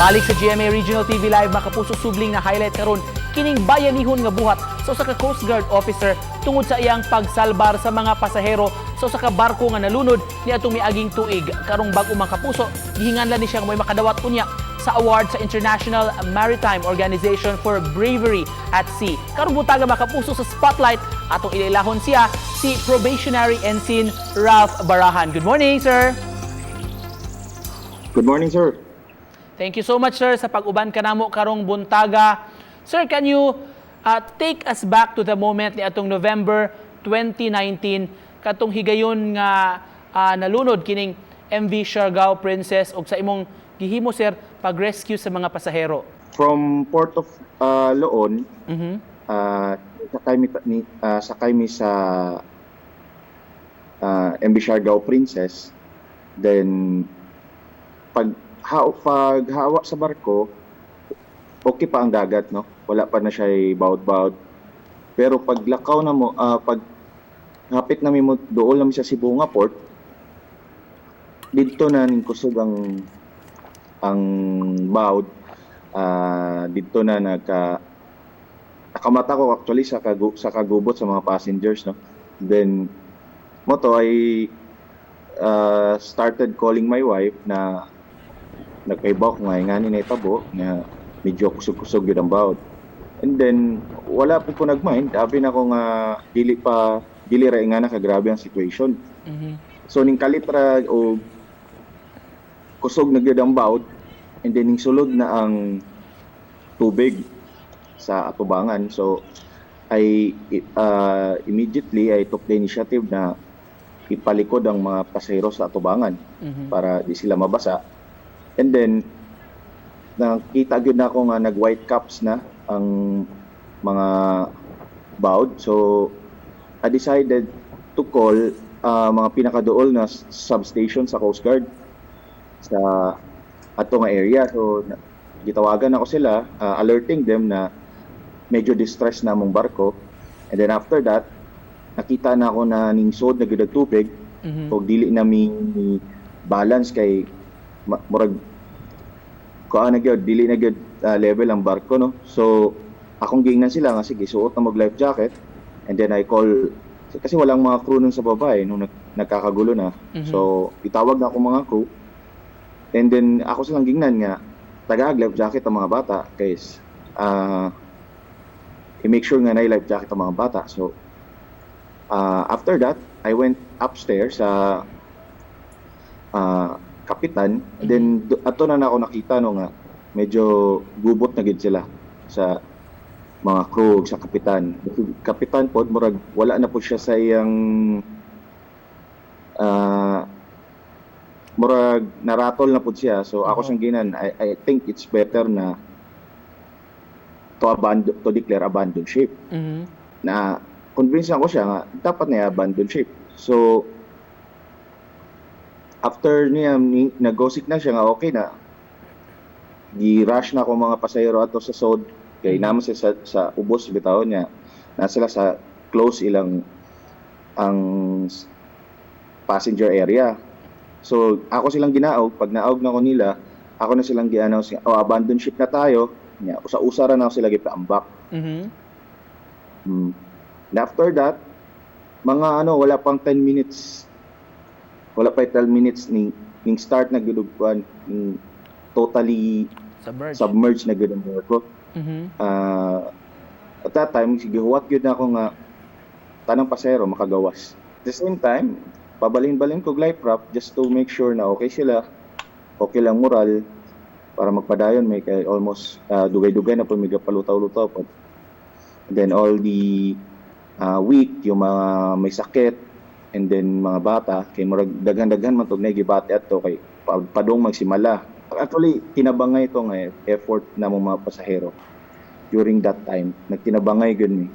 Balik sa GMA Regional TV Live, mga kapuso, subling na highlight karon kining bayanihon nga buhat sa usa ka Coast Guard officer tungod sa iyang pagsalbar sa mga pasahero sa usa ka barko nga nalunod niadtong miaging tuig. Karong bag-o, mga kapuso, gihinganlan ni siya nga mo'y makadawat unya sa award sa International Maritime Organization for Bravery at Sea. Karong buntaga, mga kapuso, sa spotlight atong ilailahon siya, si Probationary Ensign Ralph Barahan. Good morning, sir. Good morning, sir. Thank you so much, sir, sa pag-uban kanamo karong buntaga. Sir, can you take us back to the moment ni atong November 2019, katong higayon nga nalunod kining MV Siargao Princess ug sa imong gihimo, sir, pag-rescue sa mga pasahero? From Port of Loon, sakay mi sa MV Siargao Princess. Then pag hawa sa barko, okay pa ang dagat, no? Wala pa na siya bawd-bawd. Pero paglakaw na mo, pag hapit na mi mo dool na mi sa Sibonga Port, didto na ning kusog ang bawd. Didto na nakamata ko actually sa kagubot sa mga passengers, no? Then mao to I started calling my wife na nagpahibaw ko nga ngani na itabo nga medyo kusog-kusog gyud ang bawd. And then wala po ko nagmind, abi na ko nga dili pa, dili ra nga nakagrabe ang situation. So ning kalit ra og kusog na gyud ang bawd and then ning sulod na ang tubig sa atubangan. So I immediately I took the initiative na ipalikod ang mga pasahero sa atubangan para di sila mabasa. And then nakita gyud na ako nga nag white caps na ang mga bawd. So I decided to call mga pinakaduol na substation sa Coast Guard sa ato nga area. So gitawagan ako sila, alerting them na medyo distress na among barko. And then after that, nakita na ako na ningsod na gyud ang tubig og dili na mi balance kay murag kuan na gyud, dili na gyud level ang barko, no? So akong giingnan sila nga sige, suot na mag life jacket, and then I call kasi walang mga crew nun sa baba eh nung nagkakagulo na. So itawag na ako mga crew and then ako silang gingnan nga tagaag life jacket ang mga bata kay i-make sure nga na life jacket ang mga bata. So after that, I went upstairs sa kapitan. And then ato na na ako nakita, no, nga medyo gubot na gid sila sa mga crew ug sa kapitan. Kapitan pod murag wala na po siya sa iyang murag naratol na pod siya. So ako siyang ginan, I think it's better na to abandon, to declare abandon ship. Na convince ako siya nga dapat na i-abandon ship. So after niya nag-gosik na siya nga okay na, gi-rush na ako mga pasahero ato sa sod kay naman sila sa ubos bitaw niya na sila sa close ilang ang passenger area. So ako silang ginaog, pag naog na ko nila, ako na silang gi-announce nga, "Oh, abandon ship na tayo." Nya usa-usa ra na ako sila gipaambak. And after that, mga ano, wala pang 10 minutes. Wala pa 10 minutes ning start na gud og kuan, ning totally Submerged. Submerged na gud ang barko. At that time, sige, huwat gyud na ako nga tanang pasahero makagawas. At the same time, pabalin-balin ko life raft just to make sure na okay sila, okay lang moral para magpadayon may kay almost dugay-dugay na po may palutaw-lutaw po. And then all the weak, yung mga may sakit, and then mga bata, kay murag daghan-daghan man tog gibati ato kay padung magsimala. Actually, tinabangay ito nga effort na mga pasahero during that time. Nagtinabangay gyud mi.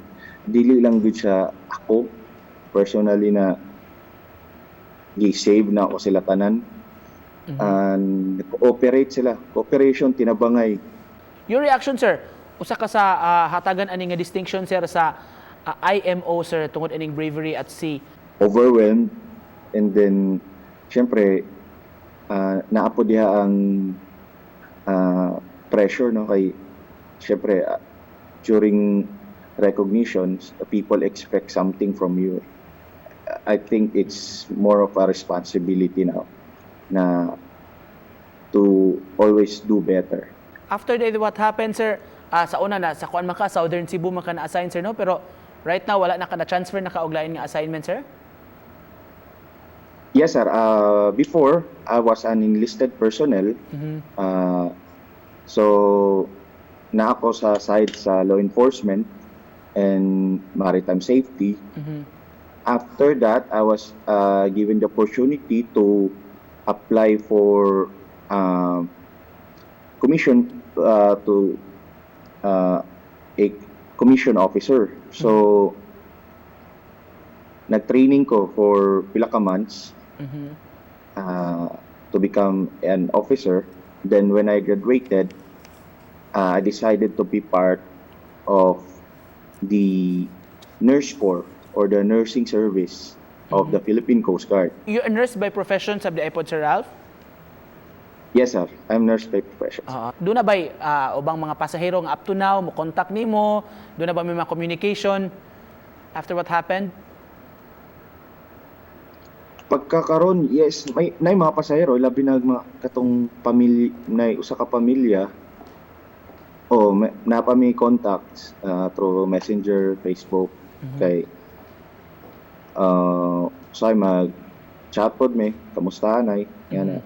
Dili lang gyud siya ako personally na gi-save na ako sila tanan. And cooperate sila. Cooperation, tinabangay. Your reaction, sir? Usa ka sa hatagan ani nga distinction, sir, sa IMO, sir, tungod ining bravery at sea. Overwhelmed and then syempre naa po diha ang Pressure, no, kay syempre during recognitions, people expect something from you. I think it's more of a responsibility now na to always do better. After that, what happened, sir? Sa una na, sa kuan man ka, Southern Cebu man ka na-assign, sir, no? Pero right now, wala na ka na-transfer na ka og lain nga assignment, sir? Yes, sir. Before, I was an enlisted personnel. So, na ako sa side sa law enforcement and maritime safety. After that, I was given the opportunity to apply for commission to a commission officer. So, nag-training ko for pila ka months to become an officer. Then when I graduated, I decided to be part of the nurse corps or the nursing service of the Philippine Coast Guard. You're a nurse by profession, sab diay pod, Sir Ralph? Yes, sir. I'm nurse by profession. Duna ba'y ubang mga pasahero nga up to now mo contact nimo? Duna ba may mga communication after what happened? Pagkakaron, yes, may nay mga pasahero, labi na mga katong pamilya, nay usa ka pamilya. Oh, may, naa pa mi contacts through Messenger, Facebook, kay say mag chat pod mi, kamustahan ay, yan na.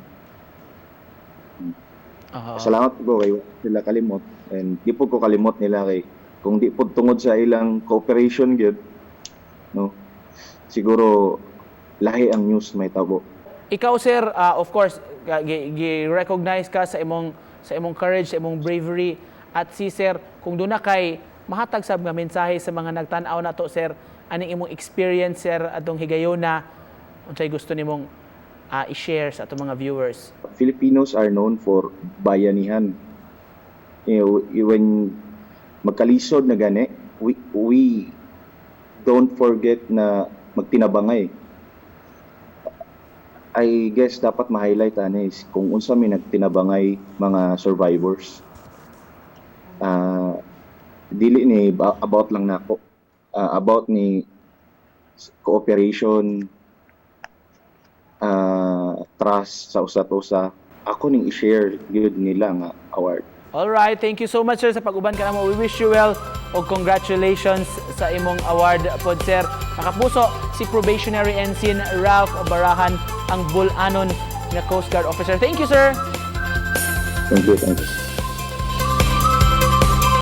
Salamat po kay sila kalimot and di po ko kalimot nila kay kung di po tungod sa ilang cooperation gyud, no, siguro lahi ang news may tabo. Ikaw, sir, of course, gi-recognize ka sa imong courage, sa imong bravery at si sir, kung duna kay mahatag sab nga mensahe sa mga nagtan-aw nato, sir, aning imong experience, sir, atong higayona, unsay gusto nimong i-share sa atong mga viewers? Filipinos are known for bayanihan. When magkalisod na gani, we don't forget na magtinabangay. I guess dapat ma-highlight ani is kung unsa may nagtinabangay mga survivors. Dili ni about lang nako. About ni cooperation, trust sa usa't usa. Ako ning i-share gyud nila nga award. All right, thank you so much, sir, sa pag-uban kanamo. We wish you well o congratulations sa imong award pod, sir. Mga kapuso, si Probationary Ensign Ralph Barahan, ang Bulanon nga Coast Guard officer. Thank you, sir. Thank you, thank you.